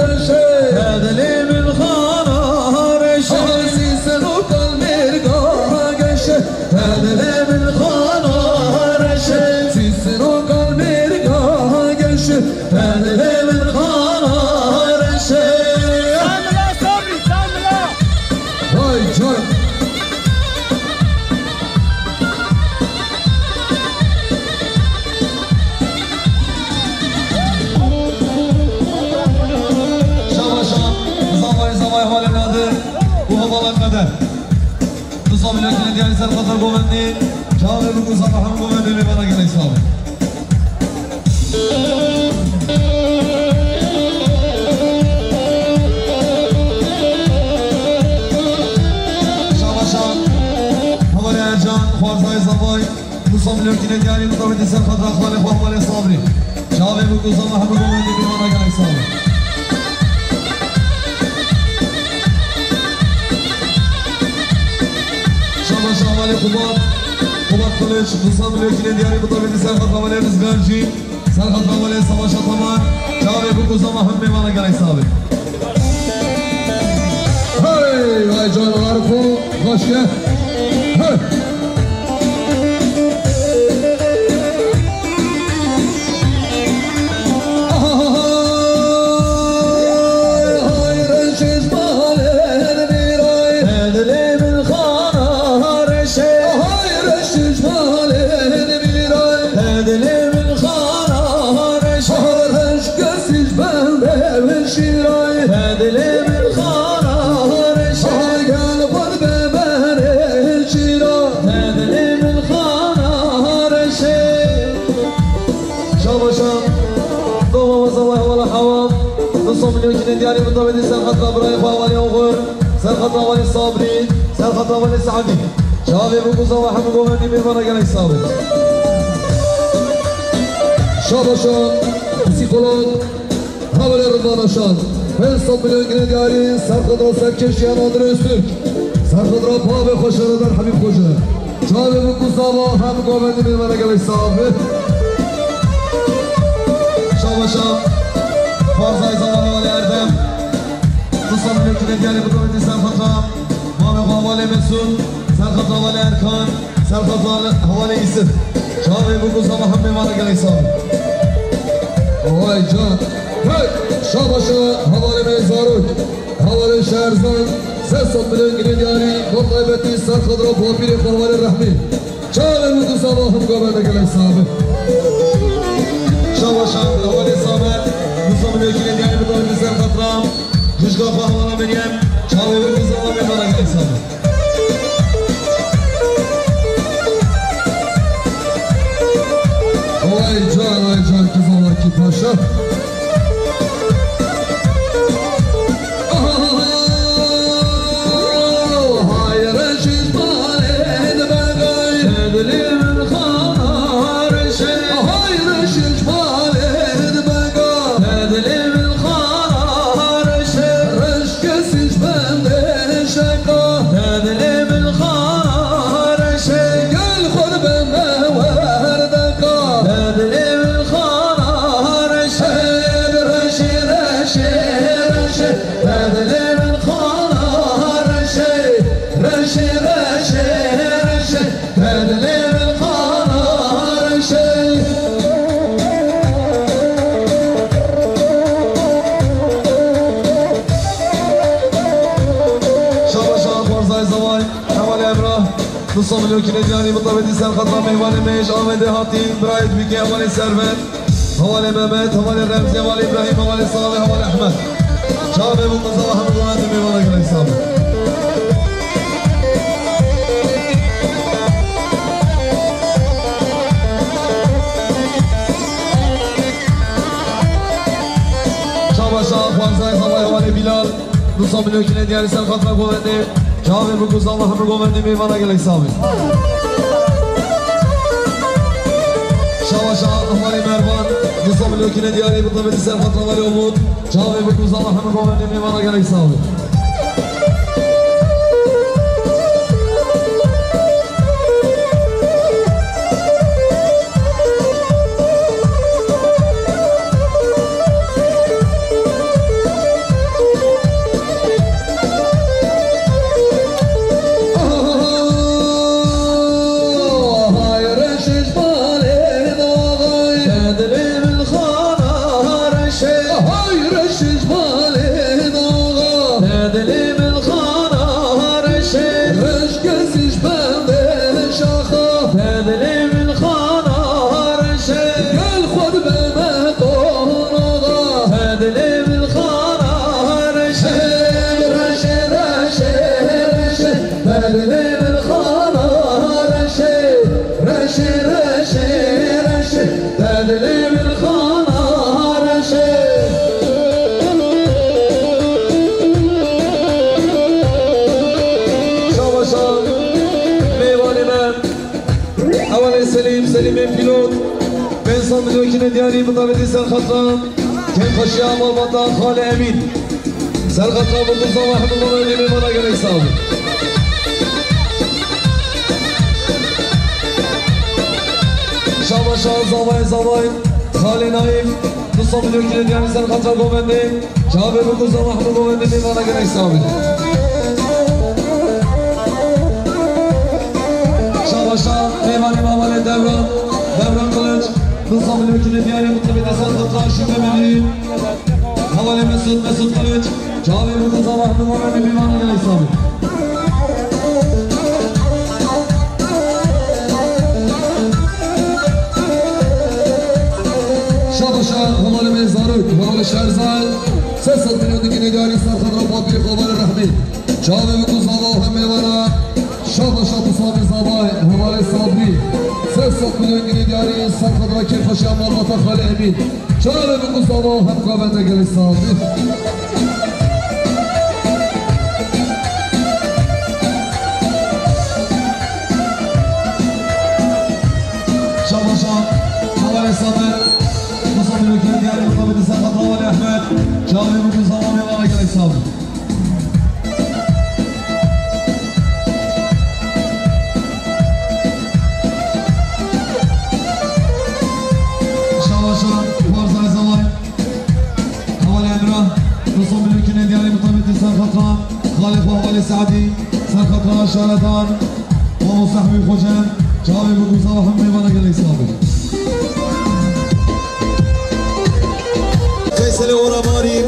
reşî, te dilê min xana reşî. Hay sîsen û kalmêrga geşe, te dilê min xana reşî. Sîsen û kalmêrga geşe, te dilê min xana reşî. Samila, Sabri, Samila. Vay can. Şabaşa, zavay zavay hevalê Nadir û hevala Qeder. Du sed milyon ginê diyarî serxadra govendî, çavê min û zava hemû govendî mêvana gelek sax bî. Şabaşa, hevalê Ercan, xwarzayê zavay, du sed milyon ginê diyarî, mutabîtî serxadra xalê xwe hevalê Sabrî. Çavê min û zava hemû govendî mêvana gelek sax bî. Şabaşa hevalê Qubat, Qubat Kılıç, du sed milyon ginê diyarî, mutabîtî serxadra hevalê Rizgarcî. Serxadra hevalê Savaşa Tamar, çavê min û zava hemû mêvana gelek sax bî. Hey, vay can Arifo, hoş gel. Hey. Hay, hay, reşiş balên mîray. Te dilê min xana reşe. Hay, reşiş balên mîray. Te dilê min xana reşe. Har reş kesiş bende ve şîray. Te dilê min xana reşe. Hay, gel xwe be berê şîra. Te dilê min xana reşe. Şabaşa, dova ve zava hevala hewa. Du sed milyon ginê diyarî, mutabîtî serxadra birayê xwe hevalê Oxur, serxadra hevalê Sabrî, serxadra hevalê Seedî. Çavê min û zava hemû govendî mêvana gelek sax bî. Şabaşa, psîkolog, hevalê Ridvan Aşan. Pênc sed milyon ginê diyarî, serxadra serkeşiya Nadir Öztürk, serxadra bavê xwe şaredar Habîb Xoce. Çavê min ku zava hem govendî mêvana gelek sax be. Şabaşa. Farzay zava hevalê Erdem. Qisa milokine diyarê bi govendî serxatra. Mame xwe hevalê Mesûd. Serxatra hevalê Erkan. Serxatra hevalê Îsif. Çavê min ku zava hem mêvana gelek sax be. Vay can. Hey! Şabaşa hevalê me zarok. Hevalê Şerzan, sê sed milyon ginê diyarî, bo taybetî serxatra bapîrê xwe hevalê Rehmî. Çavê min ku zava hem govende gelek sax be. Şabaşa hevalê Samet, du sed milyon ginê diyarî, bo taybetî serxatra jişka xwe hevala Meryem. Çavê min ku zava mêvana gelek sax be. Vay can, vay can, kızalaki paşa. Şabaş, şabaş, Xwarzayê Zavay, hevalê Emrah, du sed milyon kîlê diyarî, bi taybetî serxatra mêvanê me ji Amedê hatî, birayê dibîkê hevalê Servet, hevalê Mehmet, hevalê Remzî, hevalê Îbrahîm, hevalê Salih, hevalê Ehmed. Çavê min ku zava hemû wan di mêvana gelek sax be. Şabaş, şabaş, Xwarzayê Zavay, hevalê Bilal. Du sed milyon kîlê diyarî serxatra govendê. Çavê min ku zava hemû govendê mêvana gelek sax be. Şabaş, şabaş, hevalê Mervan. Du sed milyon kîlê diyarî, bi taybetî serxatra hevalê Umut. Çavê min ku zava hemû govendê mêvana gelek sax be. Şabaşa, mêvanê me, hevalê Selîm, Selîmê pîlot, pênc sed milyon kîlê diyarî, bi taybetî serxatra kêfxweşiya malbata Xalê Emîn. Serxatra min ku zava hemû govendê mêvana gelek sax be. Şabaşa, zavayê zavay, Xalê Naîf, du sed milyon kîlê diyarî serxatra govendê. Çavê min ku zava hemû govendê mêvana gelek sax be. Şabaşa, mêvanê me hevalê Devran, Devran Kılıç, du sed milyon kîlê diyarî, bi taybetî serxatra Şîve Milî. Hevalê Mesûd, Mesûd Kılıç, çavê min ku zava hemû govendê mêvana gelek sax be. Şabaşa, hevalê me zarok, hevalê Şerzan, sê sed milyon kîlê diyarî serxatra bapîrê xwe hevalê Rehmî. Çavê min ku zava hem mêvana, şabaşa, pisavê zavay, hevalê Sabrî, sê sed milyon kîlê diyarî serxatra kêfxweşiya malbata Xalê Emîn. Çavê min ku zava hem govende gelek sax be. Şabaşa, hevalê Samet, du sed milyon kîlê diyarî, bi taybetî serxatra hevalê Ehmed. Çavê min ku zava mêvana gelek sax be. Sadî, ser xatira şaredan, mamoste Hemî Xoce, çavê bi guza ve hemê vana gelek sabir. Feyselê Oramarî,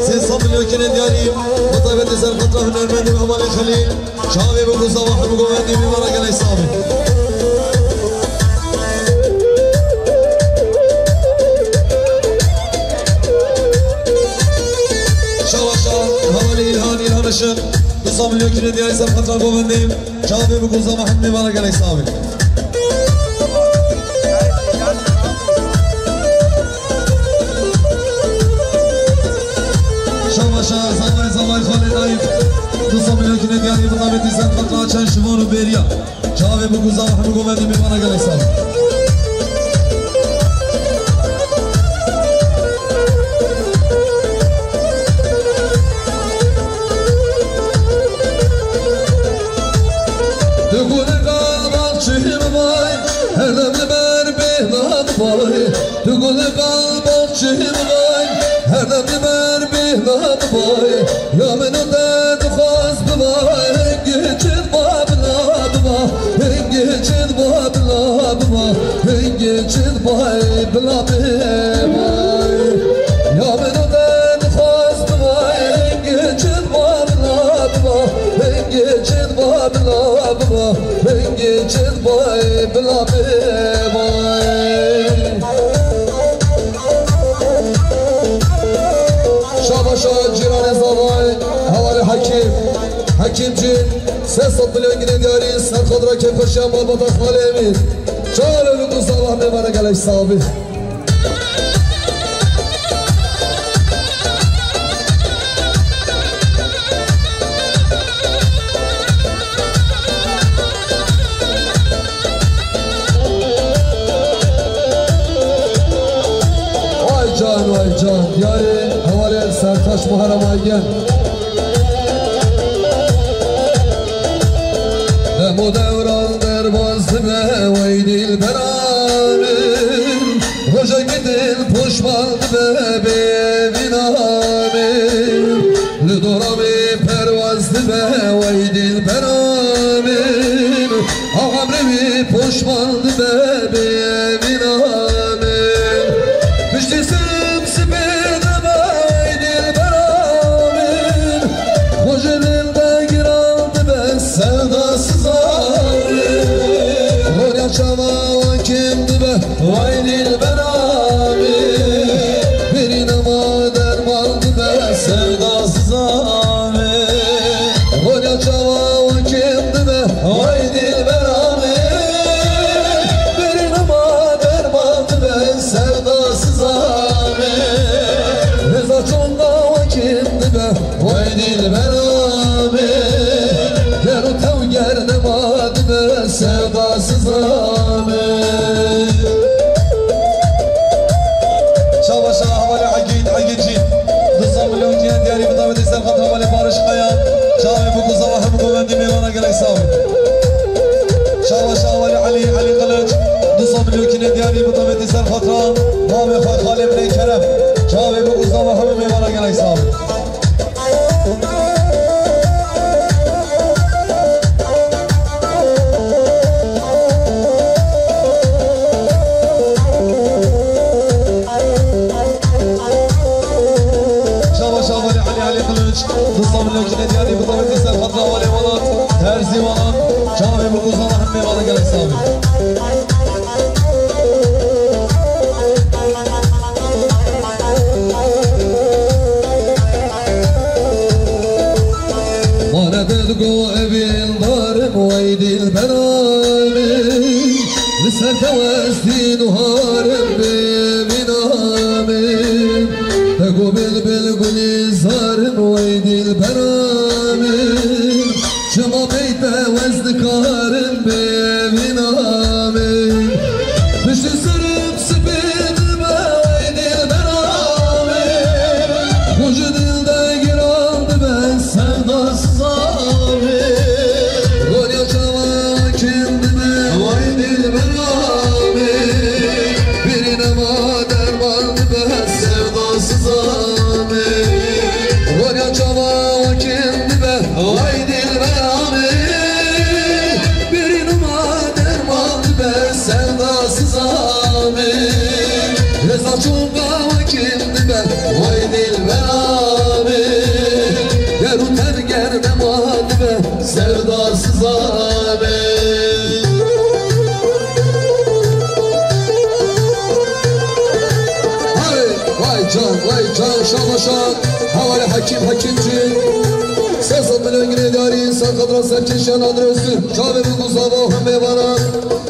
sê sed milyon kinê diyarî, bi taybetî ser xatira hunermendê Memalê Xelîl, çavê bi guza ve hemê govendî vî vana gelek sabir. Şabaşa, hevalê Îlhan, Îlhan Işık, du sed milyon kinê diyarî ser xatira govendê, çavê bi guza ve hemê vana gelek sabir. Şabaşa, zavay zavay Xalê Naîf, du sed milyon kinê diyarî, bi taybetî ser xatira çend şivan û bêriya. Çavê bi guza ve hemê govendî mêvana gelek sabir. Tu gulê qalbaxçî min vay, her dem li ber bêhna dibay. Tu gulê qalbaxçî min vay, her dem li ber bêhna dibay. Ya min û te dixwaz biba, hingê çi diba bila biba, hingê çi diba bila biba, hingê çi diba bila biba. Ya min û te dixwaz biba, hingê çi diba bila biba, hingê çi diba bila biba, hingê çi diba bila biba. Şabaşa cîranê zavay, hevalê Hekîm. Hekîmcî, sê sed milyon ginê diyarî, ser xwe dira kêfxweşiya malbata Xalê Emîn. Çavê bi guza ve hemê vana gelek sabir. Vay can, vay can. Diyarê hevalê Sertaç Muharrem Aygen. Dem û dewran derbas dibe, wey dilbera min. Rojekî dil poşman dibe bê vîna min. Li dora wî perwaz dibe, wey dilbera min. Axa emrê wî poşman dibe bê vîna min. Piştî sirim sipê dibe, wey dilbera min. Xwe ji dil de giran dibe, sevda siza min. Roniya çawa we kêm dibe, wey dilbera min. Bêrîna ma derman dibe, sevda siza min. Roniya çawa we kêm dibe, wey dilbera min. Bêrîna ma derman dibe, sevda siza min. Hêza çonda we kêm dibe, wey dilbera min. Ger û tew ger nema dibe, sevda siza min. Şabaşa hevalê Egîd, Egîd jî du sed milyon kinê diyarî, bi taybetî ser xatira hevalê Barış Kaya. Çavê bi guza ve hemû govendî mêvana gelek sax bî. Şabaşa hevalê Elî, Elî Kılıç, du sed milyon kinê diyarî, bi taybetî ser xatira mamê xwe Xalê Binê Kerem. Çavê bi guza ve hemû mêvana gelek sax bî. Şabaş hevalê Elî, Elî Kılıç, du sed milyon kinê diyarî, bi taybetî ser xatira hevalê Welat, Terzî Welat, çavê bi guza ve hemê mêvana gelek sax bî. Mane dil go evîn darim wey dilbera min. Li ser te westî nuharim bê vîna min. Te go bilbil gulîzarim wey dilbera min. Çima pey te wez dikarim bê vîna min. Piştî sirim sipî dibe wey dilbera min. Xwe ji dil de giran dibe sevda siza min. Roniya çawa kêm dibe wey dilbera min. Bêrîna ma derman dibe sevda siza min. Roniya çawa kêm dibe wey dilbera Gava kim dibe, vay dilbera min. Ger û ter ger nema dibe, sevda siza be. Hey, vay can, vay can, şabaşa. Hevalê Hekîm, Hekîmcî. Sê sed milyon ginê diyarî, ser xetra serkêşiya Nadir Öztürk. Çavê bi guzava hemê vana.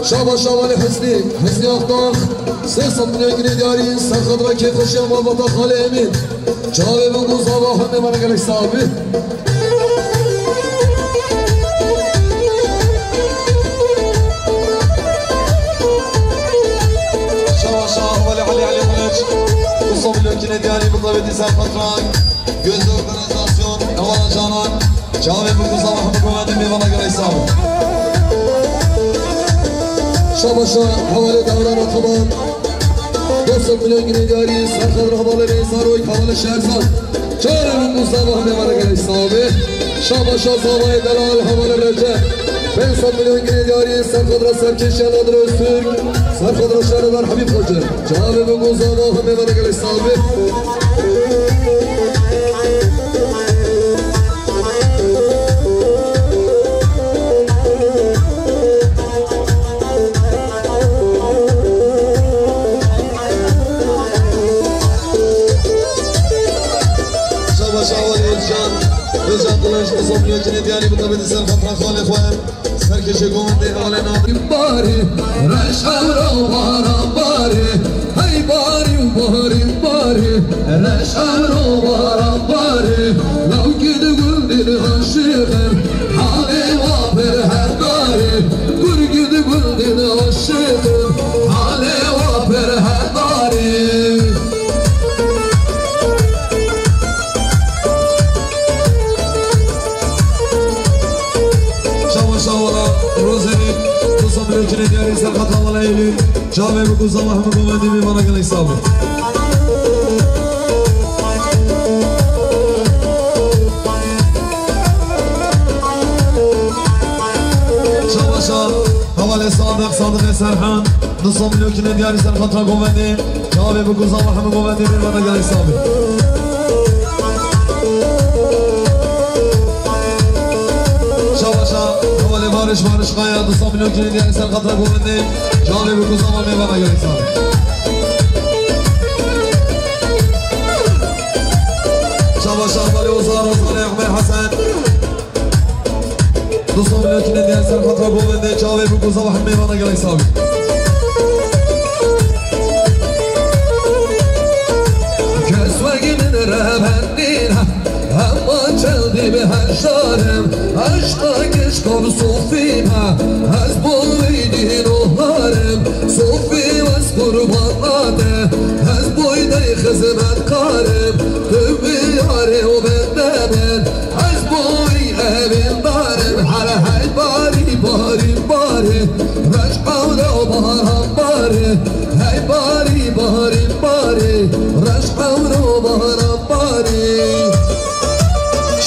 Şabaşa hevalê Hüsnî, Hüsnî Aktax. Sê sed milyon ginê diyarî, ser xetra kêfxweşiya malbata Xalê Emîn. Çavê bi guzava hemê vana gelek sax bî. Şabaşa hevalê Elî, Elî Kılıç. Musa milyon ginê diyarî bi davetî ser xetra Gözde Organizasyon, hevala canan. Çavê bi guzava hemû govendê mêvana gelek sax bî. Şabaşa hevalê Dewran Ataman. Deh sed milyon ginê diyarî, ser xetra hevalê Rêza Roy, hevalê Şerzan. Çavê bi guzava hemê vana gelek sax bî. Şabaşa zavayê delal, hevalê Recep. Pênc sed milyon ginê diyarî, ser xetra serkêşiya Nadir Öztürk. Ser xetra şaredar Habîb Xoce. Çavê bi guzava hemê vana gelek sax bî. Şabaşa hevalê Özcan. Özcan Kılıç, Musa milyon ginê diyarî bi davetî ser xetra xalê xwe. Serkêşê govendê hevalê Nadir. Barî, reş ewro baran barî. Hey barî û barî barî. Reş ewro baran barî. Lawkî di gundî di aşiqin. Halê wa pir hedarî. Gurgî di gundî di aşiqin. Halê wa pir hedarî. Şabaşa wala Rozerî, du sed milyon ginê diyarî ser xetra wala Eylül. Çavê bi guzava hemû govendê mêvana gelek sax bî. Şabaşa hevalê Sadiq, Sadiqê Serhan. Du sed milyon ginê diyarî ser xetra govendê. Çavê bi guzava hemû govendê mêvana gelek sax bî. Şabaşa hevalê Barış, Barış Kaya, du sed milyon ginê diyarî ser xetra govendê. Çavê bi guzava mêvana gelek sax bî. Şabaşa hevalê Ozan, Ozanê Ehmed Hesen. Du sed milyon ginê diyar ser xetra govendê, çavê bi guzava hemê vana gelek sax bî. Kes wekî min revendî ne, hema çendî bi heşdar im. Eşqa keşka bi sofî me, ez bo wî dîn û harim. Sofî wes qurban nade, ez boy dey xizmetkar im. Tu bi yarê û bende bin. Ez bo wî evîndar im, hele hey barî, barî, barî, reş ewro baran barî, hey barî, barî, barî, reş ewro baran barî.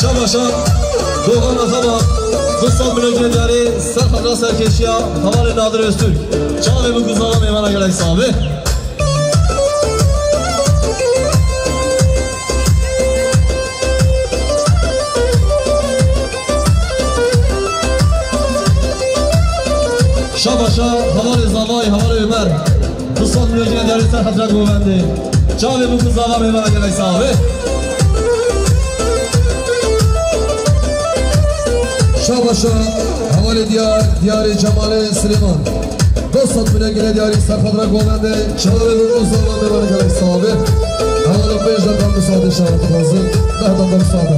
Şabaşa, Boxana Xema, du sed milyon ginê diyarî, ser xetra serkêşiya hevalê Nadir Öztürk. Çavê bi guzava mêvana gelek sax bî. Şabaşa, hevalê Zavay, hevalê Ömer. Du sed milyon ginê diyarî ser xetra govendê. Çavê bi guzava mêvana gelek sax bî. Şabaşa, hevalê diyar, diyarê Cemalê Silêman. Du sed milyon ginê diyarî ser xetra govendê, çavê bi guzava mêvana gelek sax bî. Hevala pênc deqa misade şawa dixwazin, deh deqa misade.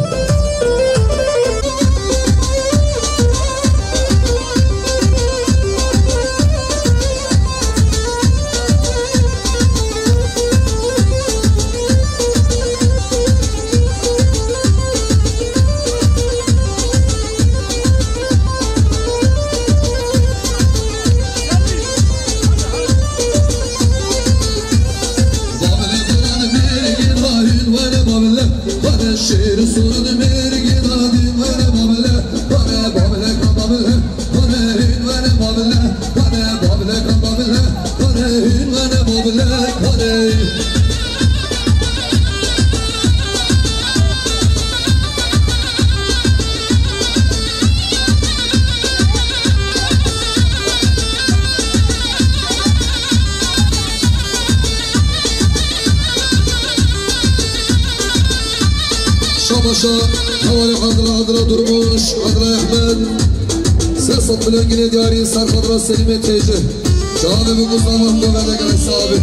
Şêr sorun mêrgê dadî were babile, were babile ka babile, were hîn were babile, were babile ka babile, were hîn were babile, were. Paşa, hevalê Adile, Adile Durmuş, Adile Ehmed. Sê sed milyon ginê diyarî ser xatira Selîmê Têcî. Çavê bû ku zaman govende gelek sabi.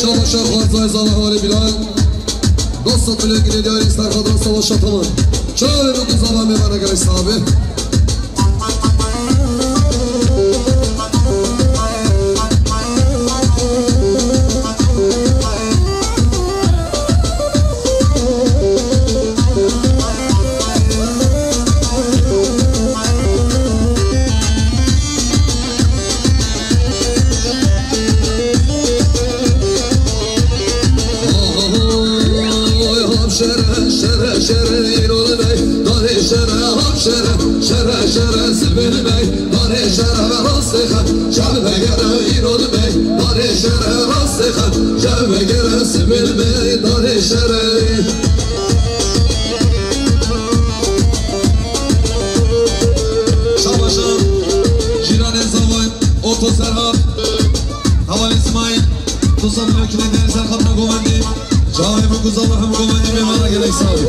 Şabaşa xwarzayê zana hevalê Bilal. Dost sed milyon ginê diyarî ser xatira Savaş Ataman. Çavê bû ku zaman mêvana gelek sabi. Şere, şere, şere, îro li bey, danê şere, hap şere, şere, şere, sibil bey, danê şere, ve rastê xe, çav vegere, îro li bey, danê şere, rastê xe, çav vegere, sibil bey, danê şere. Şabaşa, cîranê Zavoy, Oto Serhat, Hevalê Smaîl, tu sed milyon kîlometre ser xatira govendî. Çavê bû ku zava hemû govendî mêvana gelek sax bî.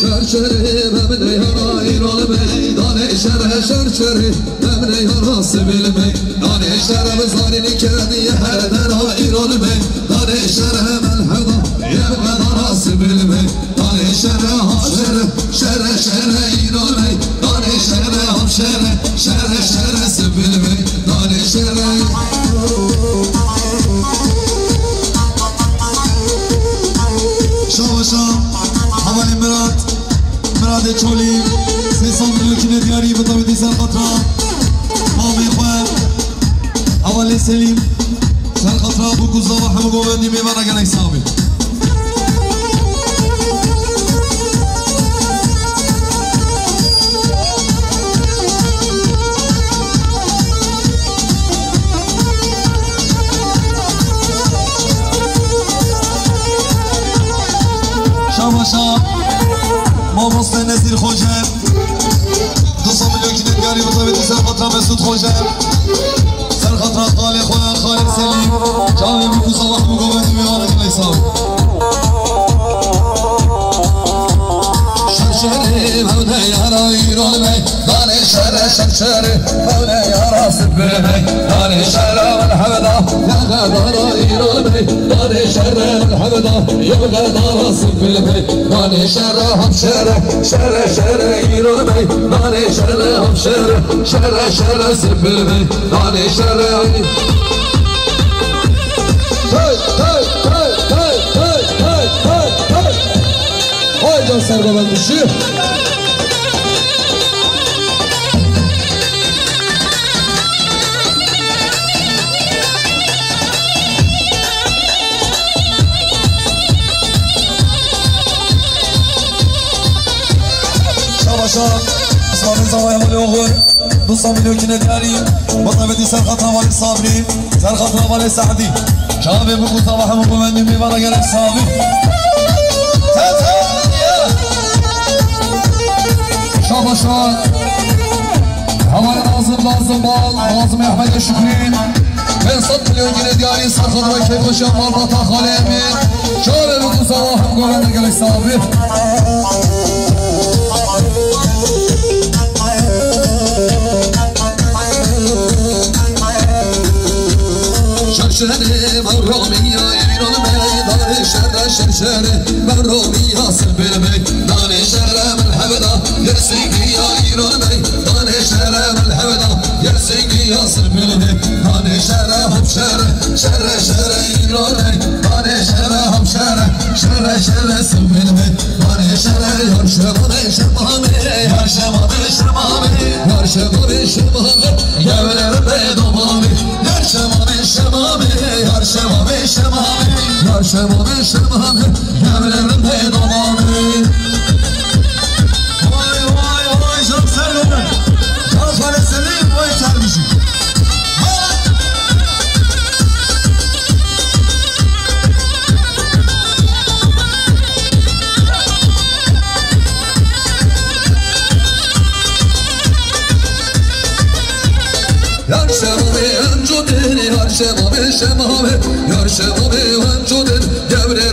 Şer şerê, memneyana, îro li meydanê şere, şer şerê. Em neyhana sibil bey, danê şere bi zarînî kediye her dera îro li bey. Danê şere melheda, yê qedara sibil bey. Danê şere ha şere, şere şere îro bey. Danê şere ha şere, şere şere sibil bey. Danê şere. Şabaşa, hevalê Mirat. Miradê Çolî, sê sed milyon kîlometre diyarî bi tavêtî ser xatira mamê xwe, hevalê Selîm, ser xatira bû ku zava hemû govendî mêvana gelek sax bî. Şabaşa, mamoste Nezîr Xoce, du sed milyon kîlometre diyarî bi tavêtî ser xatira Mesûd Xoce, ser xatira xalê xwe, xalê Selîm, çavê bû ku zava hemû govendî mêvana gelek sax bî. Şer şerê hewne yara îro li bey. Danê şere şer şerê, mewle yara sibil bey. Danê şere min hevda, ya xedara îro bey. Danê şere min hevda, ya xedara sibil bey. Danê şere hap şere, şere şere îro bey. Danê şere hap şere, şere şere sibil bey. Danê şere. Tay, tay, tay. Hay can ser govendişi. Şabaşa, Sami Zavay Mali Oğur. Du sed milyon kîlometre diyarî, bi tavêtî ser xatira hevalê Sabrî, ser xatira hevalê Sehdî. Çavê bû ku zava hemû govendî mêvana gelek sax bî. Şabaşa. Hevalê Nazim, Nazim Bal, Nazim Ehmedê Şükrî. Pênc sed milyon ginê diyarî ser xatira keyfxweşiya malbata xalê Emîn. Çavê bû ku zava hemû govendî gelek sax bî. Şerşerê mevromiya îro li meydanê şerre şerşerê mevromiya sibil meydanê şerre min hevda yesîgiya îro li meydanê şerre min hevda yesîgiya sibil meydanê şerre hop şerre şerre şerre îro li meydanê şerre hop şerre şerre şerre sibil meydanê şerre yar şemame şemame yar şemame şemame yar şemame şemame. Yevler be domami, yar şemame şemame, yar şemame şemame, yar şemame şemame, yevler be domami. Vay, vay, vay, can serverim. Şemavê, yar şemavê wan codin, gewre